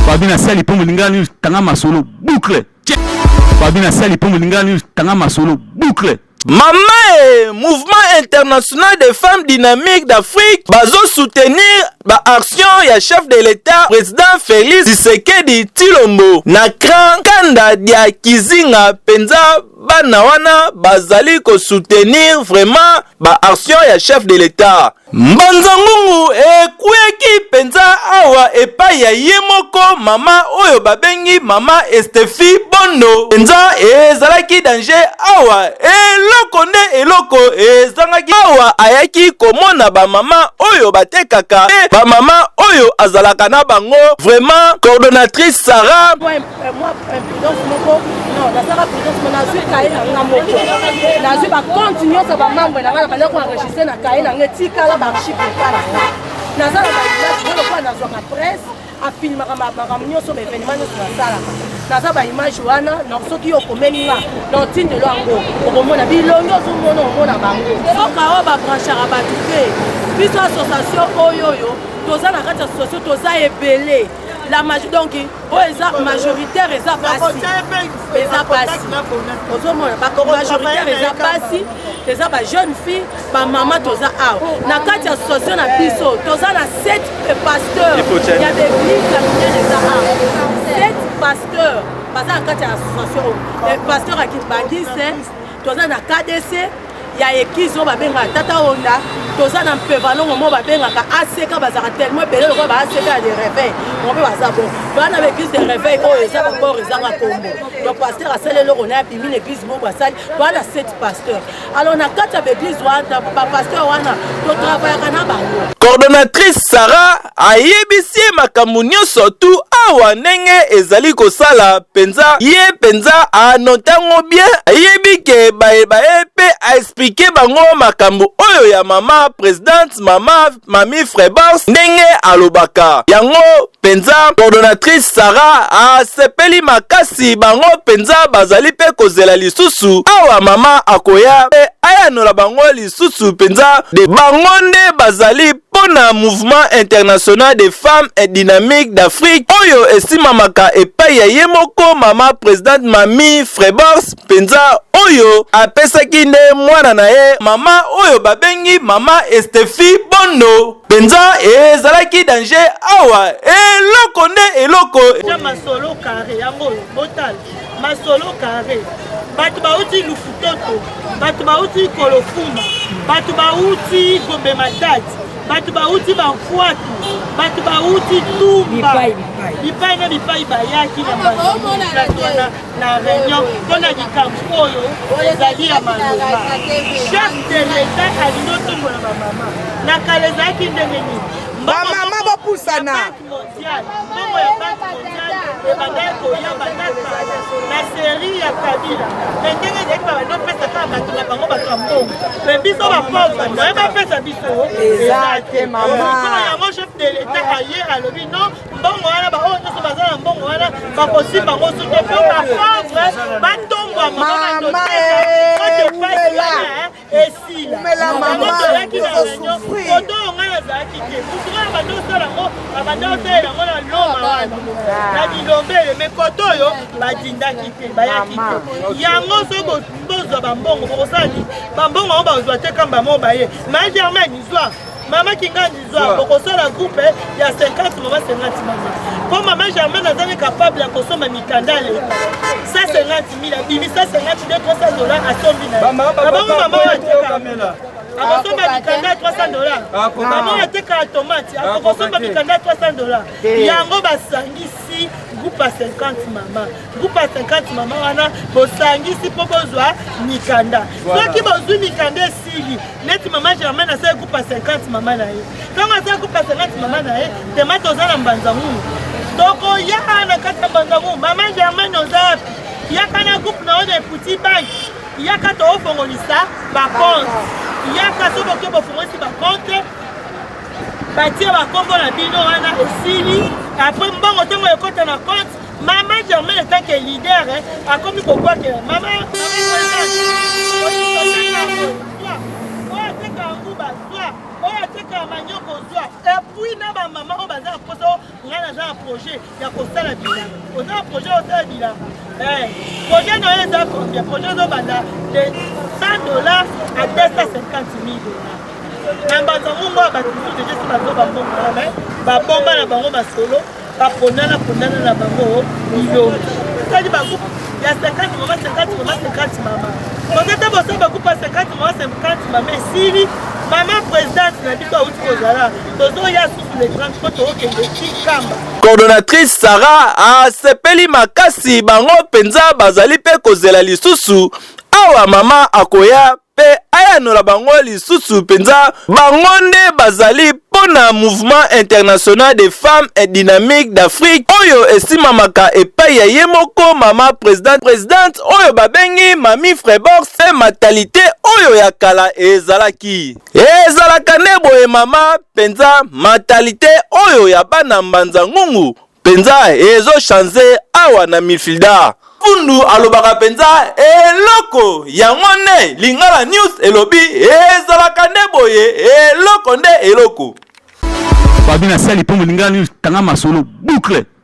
Babi na sali po molinga news tanga masolo boucle. Babi na sali po molinga news tanga masolo boucle. Mama e Mouvement international des femmes dynamiques d'Afrique bazo soutenir ba action ya chef de l'État président Félix Tshisekedi Tshilombo na cran kanda dia Kizinga penza bana wana bazali ko soutenir vraiment ba action ya chef de l'État. Mbanza ngungu ekweyaki mpenza awa epai ya ye moko mama oyo babengi mama Estefi Bondo. Mpenza ezalaki danger awa, eloko nde eloko ezangaki awa. Ayaki komona ba mama oyo batekaka mpe ba mama oyo azalaka na bango vraiment. Coordonnatrice Sarah mwa imprudence moko non nasalaka prudence mo nazwi kaye na nga moko nazwi bacompte nyonso bamembre na nga na banda koenregistre na kaye na nga etikala baarchive epa na nga naza na baimage ngo lokola nazwaka presse afilmaka makambo nyonso baevenema nyonso nasalaka naza baimage wana soki yo okomeli nga na otindelo yango okomona bilongi ozomona omona bango soka oyo babranchaka bato te biso association oyo oyo toza na kati ya association toza ebele la donc oyo eza majoritaire eza basi eza basi ozomona majoritaire eza basi eza ba jeune fille bamama toza awa na kati ya association na biso toza na 7 pasteur ya baeglise ya minene eza awa 7 pasteur baza na kati ya association oyo pasteur ya kimbangise toza na kdc ya eglise oyo babengaka tata onda toza na mpevalongo moko babengaka aseka bazalaka tellement ebele lokola baaseka ya de réveil bango mpe baza bon toza na baeglise de réveil oyo eza babord ezanga kombo donc pasteur asali eloko naye abimi na eglise moko asali toza na sept pasteur alors na kati ya baeglise wana bapasteur wana totravayaka na bango. Coordonnatrice Sarah ayebisi ye makambo nyonso tu awa ndenge ezali kosala mpenza ye mpenza anotango bien ayebi ke baye baye mpe aexplike bango makambo oyo ya mama presidente mama mami Frebans ndenge alobaka yango mpenza. Coordonnatrice Sarah asepeli makasi bango mpenza bazali mpe kozela lisusu awa mama akoya mpe ayanola bango lisusu mpenza de bango nde bazali mpo na Mouvement international des femmes et dynamiques d'Afrique oyo esimamaka epai ya ye moko mama presidente Mami Frebors mpenza oyo apesaki nde mwana na ye mama oyo babengi mama Estefi Bondo mpenza ezalaki danger awa eloko nde eloko. Masolo carré yango oyo botala masolo carré bato bauti lufutoto bato bauti kolofuma bato bauti gombe matadi bato bauti bamfwatu bato bauti tumba bipai na bipai bayaki na place wana na réunion mpo na likambo oyo ezali ya malonga. Chef de l'État alingi otombola bamama. Na kala ezalaki ndenge nini? Bamama bopusana Mondiale, mbongo ya Banque mondiale ebandaki koya banda kala na serie ya Kabila. Me ndenge ezalaki babandi opesa kaka bato na bango bato ya mbongo, me biso bapauvre moye bapesa biso eza te. Mama yango chef de l'État aye alobi non, mbongo wana baoyo nyonso baza na mbongo wana bakosimba ngo soki mpo bapauvre batombwama. Mama esila yango toyaki na réunion koto oyo ngai nazalaki te motu oyo abandi osala yango abandi osalela yango na loma wana na bilombele me koto oyo badindaki te bayaki te. Yango so bozwa bambongo bokosala nini? Bambongo yango bazwa te kamba mo baye ma Germaine zwa mama Kingandi zwa bokosala groupe ya 50 mama 50 mama mpo mama Germaine azali capable ya kosomba mikanda leta 150 000 abimisa 50 300 dollars asombi na ye abongo mama oyo atekaka akosomba mikanda ya 300 dollars, mama oyo atekaka tomate akokosomba mikanda ya 300 dollars. Yango basangisi groupe ya 50 mama, groupe ya 50 mama wana bosangisi mpo bozwa mikanda. Soki bozwi mikanda esili neti mama Germaine asali groupe ya 50 mama na ye, ntango asali groupe ya 50 mama na ye tema toza na Mbanza Ngungu, tokoya na kati ya Mbanza Ngungu. Mama Germaine oza wapi? Yaka na groupe na yo na Equity Bank, yaka toofongolisa bacompte, yaka so boke bofongolisi bacompte batie bakombo na bino wana esili. Après mbongo ntango ekota na compte, mama Germaine en tant que leader akomi kobwakela mama oyo ateka nguba zwa oyo ateka. Tekama nyoko ozwa. Et puis na ba mama oyo baza na posa, ngai naza na projet ya kosala bilanga. Oza na projet ya kosala bilanga? Eh, projet na yo eza combien? Projet ezobanda de 100 $ à 250 000 $. Na mbanza ngungu oyo, bato mosusu deja esi bazwa bambongo wana, mais babomba na bango masolo, bapondana pondana na bango bilongi. Osali bagroupe ya 50 mama, 50 mama, 50 mama. Kote te, bosali bagroupe ya 50 mama, 50 mama, esili. Mama présidente na biso awuti kozala, tozoya susu le 30 mpo tookende tikamba. Coordonnatrice Sara asepeli makasi. Bango mpenza bazali mpe kozela lisusu awa mama akoya mpe ayanola bango lisusu. Mpenza bango nde bazali mpo na Mouvement international des femmes et dynamique d'Afrique oyo esimamaka epai ya ye moko mama présidente oyo babengi Mami Frebox. Mpe mentalité oyo ya kala ezalaki, ezalaka nde boye mama. Mpenza mentalité oyo ya bana Mbanza Ngungu mpenza ezochanger awa na Midfielder. Fundu alobaka mpenza eloko yango nde Lingala News elobi, ezalaka nde boye, eloko nde eloko. Babi na sali mpo Lingala News, tanga masolo, boucle.